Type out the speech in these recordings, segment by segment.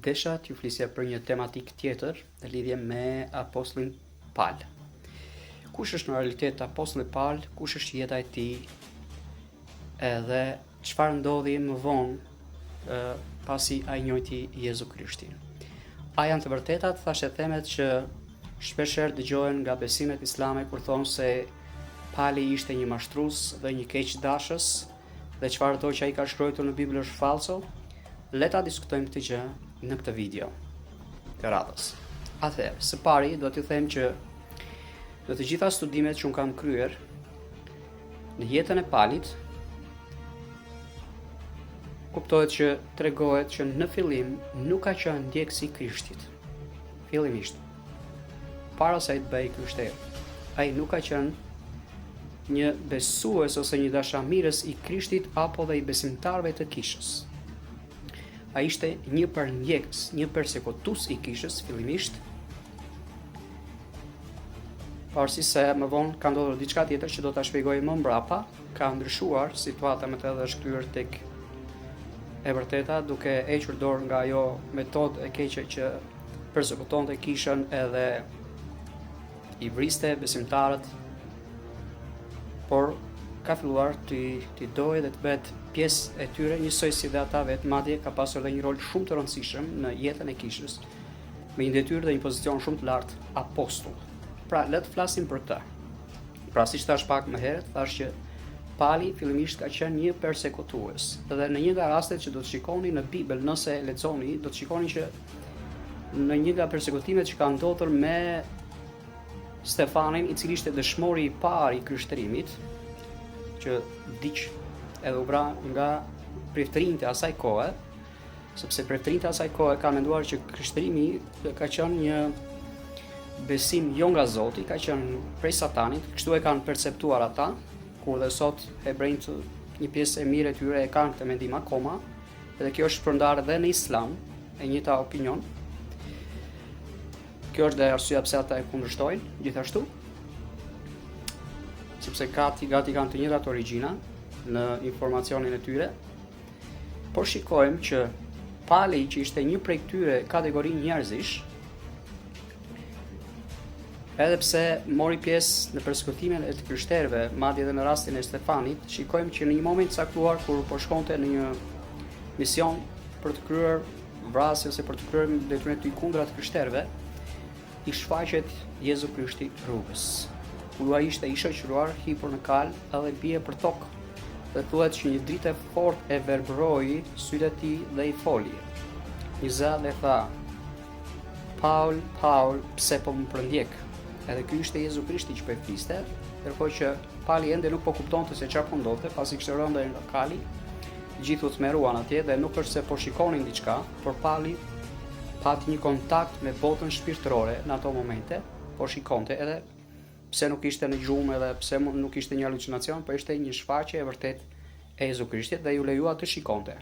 Desha t'ju flisja për një tematikë tjetër në lidhje me apostullin Pal. Kush është në realitet apostulli Pal, kush është jeta e tij, edhe çfarë ndodhi më vonë pasi ai njohti Jezu Krishtin. A janë të vërteta thashethemet që shpeshherë dëgjohen nga besimet islame kur thonë se Pali ishte një mashtrus dhe një keqdashës dhe çfarëdo që ai ka shkruar në Bibël është fallco? Le ta diskutojmë këtë gjë në këtë video të radhës. Atëherë, së pari do t'ju them që në të gjitha studimet që unë kam kryer në jetën e Palit, kuptohet që tregohet që në fillim nuk ka qenë ndjekës i Krishtit. Fillimisht, para se ai të bëhej i krishterë, ai nuk ka qenë një besues ose një dashamirës i Krishtit apo dhe i besimtarëve të kishës. Ai ishte një përndjekës, një persekutues i kishës fillimisht, pavarësisht se më vonë ka ndodhur diçka tjetër që do ta shpjegoj më mbrapa, ka ndryshuar situata me të dhe është kthyer tek e vërteta duke hequr dorë nga ajo metodë e keqe që persekutonte kishën edhe i vriste besimtarët, por ka filluar t'i t'i dojë dhe të bëhet pjesë e tyre njësoj si dhe ata vetë, madje ka pasur edhe një rol shumë të rëndësishëm në jetën e kishës, me një detyrë dhe një pozicion shumë të lartë apostull. Pra, le të flasim për këtë. Pra, siç thashë pak më herët, thashë që Pali fillimisht ka qenë një persekutues. Dhe në një nga rastet që do të shikoni në Bibël, nëse e lexoni, do të shikoni që në një nga persekutimet që ka ndodhur me Stefanin, i cili ishte dëshmori i parë i krishterimit, që vdiq edhe u vra nga priftërinjtë e asaj kohe, sepse priftërinjtë e asaj kohe kanë menduar që krishterimi ka qenë një besim jo nga Zoti, ka qenë prej Satanit, kështu e kanë perceptuar ata, kur dhe sot hebrenjtë një pjesë e mirë e tyre e kanë këtë mendim akoma, Edhe kjo është shpërndarë dhe në Islam, e njëjta opinion. Kjo është dhe arsyeja pse ata e kundërshtojnë gjithashtu. Sepse gati gati kanë të njëjtat origjina në informacionin e tyre. Por shikojmë që Pali që ishte një prej këtyre kategori njerëzish, Edhe pse mori pjesë në persekutimin e të krishterëve, madje edhe në rastin e Stefanit, shikojmë që në një moment të caktuar kur po shkonte në një mision për të kryer vrasje ose për të kryer detyrën e tij kundra të krishterëve, i shfaqet Jezu Krishti rrugës. Ku ai ishte i shoqëruar, hipur në kalë edhe bie për tokë dhe thuhet që një dritë e fortë e verbëroi sytë e tij dhe i foli. Një zë dhe tha, Paul, Paul, pse po më përndjek? Edhe ky ishte Jezu Krishti që po i fliste, ndërkohë që Pali ende nuk po kuptonte se çfarë po ndodhte, pasi kishte rënë nga kali, gjithë u tmerruan atje dhe nuk është se po shikonin diçka, por Pali pati një kontakt me botën shpirtërore në ato momente, po shikonte edhe pse nuk ishte në gjumë edhe pse nuk ishte një halucinacion, po ishte një shfaqje e vërtetë e Jezu Krishtit dhe iu lejua të shikonte.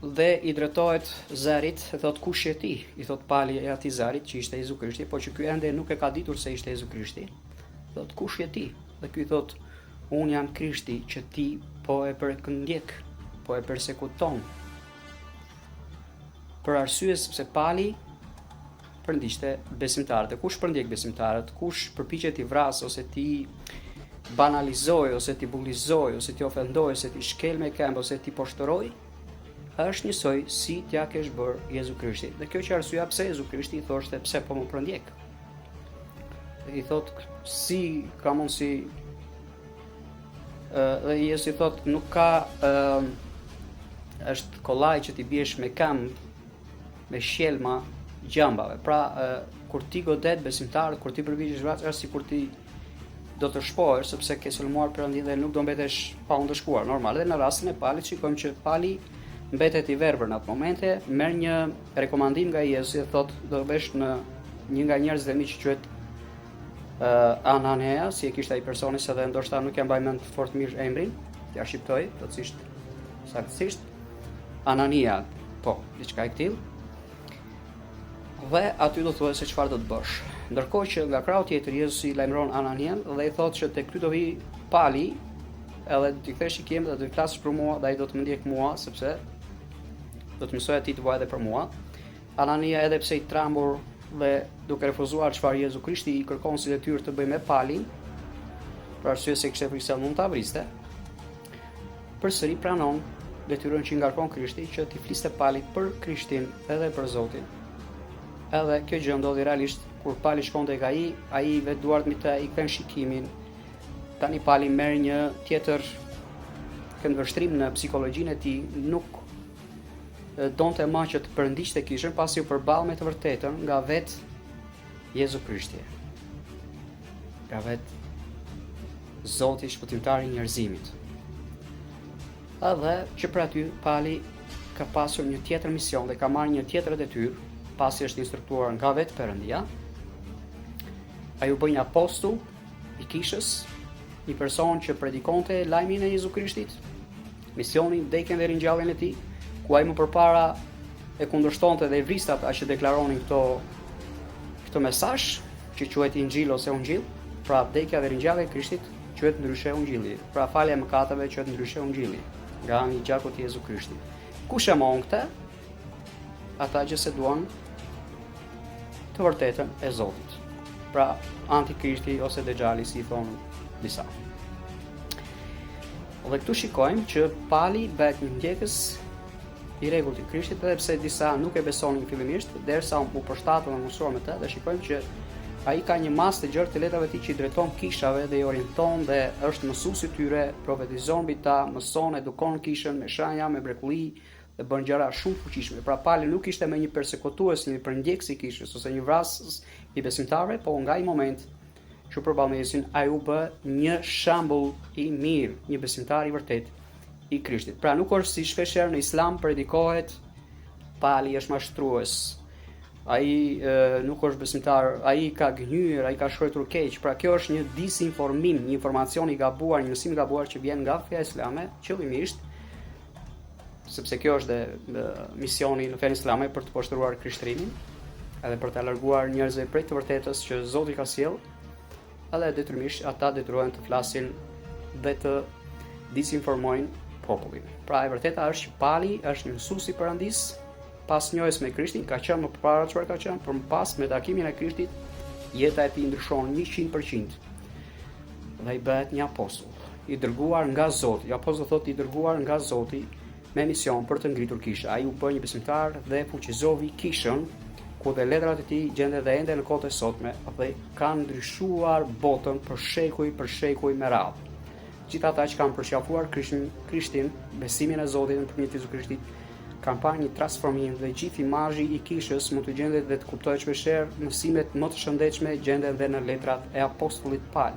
Dhe i drejtohet zërit e thotë kush je ti? I thotë Pali e atij zërit që ishte Jezu Krishti, por që ky ende nuk e ka ditur se ishte Jezu Krishti. Thotë kush je ti? Dhe ky thotë unë jam Krishti që ti po e përndjek, po e persekuton. Për arsye sepse Pali përndiqte besimtarët. Dhe kush përndjek besimtarët, kush përpiqet t'i vrasë ose t'i banalizojë ose t'i bullizojë ose t'i ofendojë ose t'i shkelë me këmbë ose t'i poshtërojë, është njësoj si t'ia kesh bërë Jezu Krishtit. Dhe kjo që arsyeja pse Jezu Krishti i thoshte pse po më përndjek. Dhe i thotë si ka mundësi dhe Jezusi i thotë nuk ka është kollaj që t'i biesh me këmbë me shqelma gjëmbave. Pra, kur ti godet besimtarët, kur ti përpiqesh vrasësh, është sikur ti do të shpohesh sepse ke sulmuar Perëndinë dhe nuk do mbetesh pa u ndëshkuar. Normal, edhe në rastin e Palit shikojmë që Pali mbetet i verbër në atë momente, merr një rekomandim nga Jezusi dhe thotë do vesh në një nga njerëzit e mi që quhet uh, Ananea, si e kishte ai personi se dhe ndoshta nuk ia mbaj mend fort mirë emrin, t'ia shqiptoj plotësisht saktësisht. Anania, po, diçka e këtillë. Dhe aty do thuhet se çfarë do të bësh. Ndërkohë që nga krahu tjetër Jezusi lajmëron Ananian dhe i thotë që tek ty do vi Pali, edhe do t'i kthesh shikimin dhe do t'i flasësh për mua dhe ai do të më ndjek mua sepse Do të mësoja ti të bëje edhe për mua. Anania edhe pse i trembur dhe duke refuzuar çfarë Jezu Krishti i kërkon si detyrë të bëjë me Palin, për arsye se kishte frikë se mund ta vriste, përsëri pranon detyrën që i ngarkon Krishti që t'i fliste Palit për Krishtin edhe për Zotin. Edhe kjo gjë ndodhi realisht kur Pali shkon tek ai, ai vë duart mbi të, i kthen shikimin. Tani Pali merr një tjetër këndvështrim në psikologjinë e tij, nuk donte më që të përndiqte kishën pasi u përball me të vërtetën nga vetë Jezu Krishti. Nga vetë Zoti shpëtimtari i njerëzimit. Edhe që prej aty Pali ka pasur një tjetër mision dhe ka marrë një tjetër detyrë, pasi është instruktuar nga vetë Perëndia. Ai u bë një apostull i kishës, një person që predikonte lajmin e Jezu Krishtit, misionin, vdekjen dhe ringjalljen e tij, ku ai më përpara e kundërshtonte dhe i vriste ata që deklaronin këto këtë mesazh që quhet Inxhil ose Ungjill, pra vdekja dhe ringjallja e Krishtit quhet ndryshe Ungjilli, pra falja e mëkateve quhet ndryshe Ungjilli, nga ana e gjakut të Jezu Krishtit. Kush e mohon këtë? Ata që s'e duan të vërtetën e Zotit. Pra antikrishti ose dexhali si i thonë disa. Dhe këtu shikojmë që Pali bëhet një ndjekës i rregullt i Krishtit, edhe pse disa nuk e besonin fillimisht, derisa u përshtatën dhe mësuan me të, dhe shikojmë që ai ka një masë të gjerë të letrave të tij që i drejton kishave dhe i orienton dhe është mësues i tyre, profetizon mbi ta, mëson, edukon kishën me shenja, me mrekulli dhe bën gjëra shumë të fuqishme. Pra Pali nuk ishte më një persekutues, një përndjekës i kishës ose një vrasës i besimtarëve, po nga ai moment që u përball me Jezusin, ai u bë një shembull i mirë, një besimtar i vërtetë i Krishtit. Pra nuk është si shpesh herë në Islam predikohet Pali është mashtrues. Ai e, nuk është besimtar, ai ka gënjyer, ai ka shkruar keq. Pra kjo është një disinformim, një informacion i gabuar, një mësim i gabuar që vjen nga feja islame, qëllimisht sepse kjo është dhe misioni në fenë islame për të poshtëruar krishtrimin, edhe për të larguar njerëzit prej të vërtetës që Zoti ka sjellë, edhe detyrimisht ata detyrohen të flasin dhe të disinformojnë popullin. Pra e vërteta është që Pali është një mësues i Perëndisë, pas njohjes me Krishtin, ka qenë më përpara çfarë ka qenë, por më pas me takimin e Krishtit, jeta e tij ndryshon 100%. Dhe ai bëhet një apostull, i dërguar nga Zoti. Apostull thotë i dërguar nga Zoti me mision për të ngritur kishë. Ai u bë një besimtar dhe fuqizoi kishën, ku dhe letrat e tij gjenden dhe ende në kohët e sotme dhe kanë ndryshuar botën për shekuj për shekuj me radhë. Gjithë ata që kanë përqafuar Krishtin, Krishtin, besimin e Zotit nëpërmjet Jezu Krishtit, kanë parë një transformim dhe gjithë imazhi i kishës mund të gjendet dhe të kuptohet shpeshherë mësimet më të shëndetshme gjenden dhe në letrat e apostullit Pal.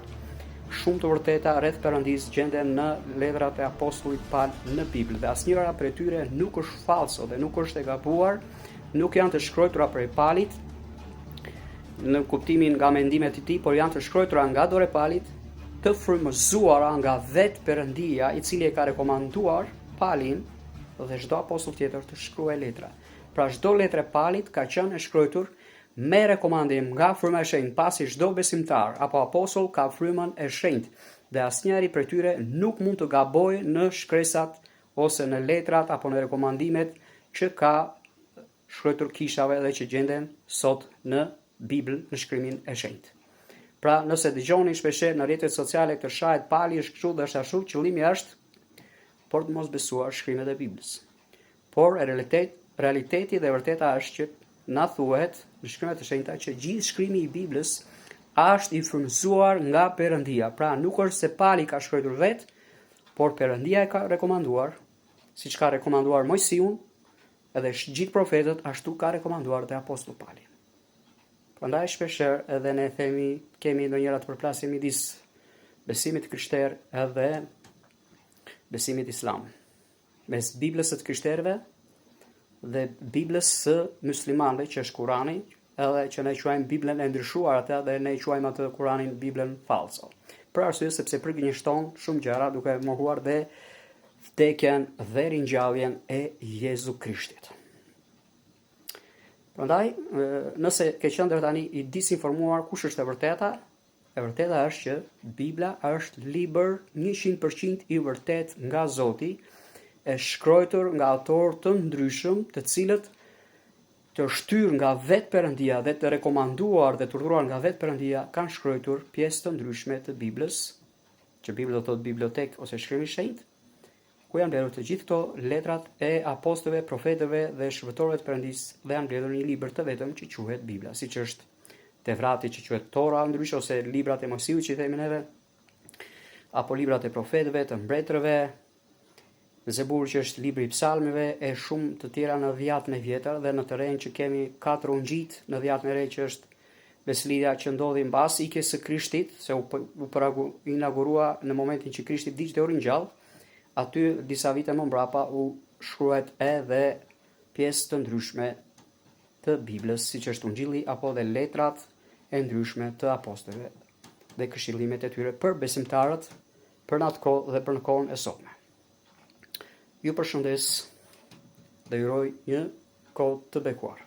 Shumë të vërteta rreth Perëndisë gjenden në letrat e apostullit Pal në Bibël dhe asnjëra prej tyre nuk është fallso dhe nuk është e gabuar, nuk janë të shkruara prej Palit në kuptimin nga mendimet e tij, por janë të shkruara nga dora e Palit, të frymëzuara nga vetë Perëndia, i cili e ka rekomanduar Palin dhe çdo apostull tjetër të shkruajë letra. Pra çdo letër e Palit ka qenë e shkruar me rekomandim nga Fryma e Shenjtë, pasi çdo besimtar apo apostull ka Frymën e Shenjtë dhe asnjëri prej tyre nuk mund të gabojë në shkresat ose në letrat apo në rekomandimet që ka shkruar kishave dhe që gjenden sot në Bibël në shkrimin e shenjtë. Pra, nëse dëgjoni shpeshherë në rrjetet sociale të shahet Pali është kështu dhe është ashtu, qëllimi është për të mos besuar shkrimet e Biblës. Por realitet, realiteti dhe e vërteta është që na thuhet në shkrimet e shenjta që gjithë shkrimi i Biblës është i frymëzuar nga Perëndia. Pra nuk është se Pali ka shkruar vetë, por Perëndia e ka rekomanduar, siç ka rekomanduar Moisiun, edhe gjithë profetët, ashtu ka rekomanduar dhe apostull Palin. Prandaj shpeshherë edhe ne themi kemi ndonjëherë atë përplasje midis besimit të krishterë edhe besimit islam. Mes Biblës së të krishterëve dhe Biblës së muslimanëve që është Kurani, edhe që ne quajmë Biblën e ndryshuar atë dhe ne quajmë atë Kuranin Biblën falso. Për arsye sepse përgënjeshton shumë gjëra duke mohuar dhe vdekjen dhe ringjalljen e Jezu Krishtit. Prandaj, nëse ke qenë deri tani i disinformuar kush është e vërteta, e vërteta është që Bibla është libër 100% i vërtetë nga Zoti. e shkruar nga autorë të ndryshëm, të cilët të shtyrë nga vetë Perëndia dhe të rekomanduar dhe të urdhëruar nga vetë Perëndia kanë shkruar pjesë të ndryshme të Biblës, që Bibla do të thotë bibliotekë ose shkrim i shenjtë, ku janë mbledhur të gjithë këto letrat e apostujve, profetëve dhe shërbëtorëve të Perëndisë dhe janë mbledhur në një libër të vetëm që quhet Bibla, siç është Tevrati që quhet Tora ndryshe ose librat e Moisiut që i themi neve, apo librat e profetëve, të mbretërve, Zebur që është libri i psalmeve e shumë të tjera në dhjatën e vjetër dhe në të renë që kemi katër ungjijtë në dhjatën e re që është Besëlidhja që ndodhi mbas ikjes së Krishtit, se u, u pragu, inaugurua në momentin që Krishti vdiq dhe u ringjall, aty disa vite më mbrapa u shkruajt edhe pjesë të ndryshme të Biblës, siç është Ungjilli apo dhe letrat e ndryshme të apostujve dhe këshillimet e tyre për besimtarët për në atë kohë dhe për në kohën e sotme. Ju përshëndes dhe ju uroj një kohë të bekuar.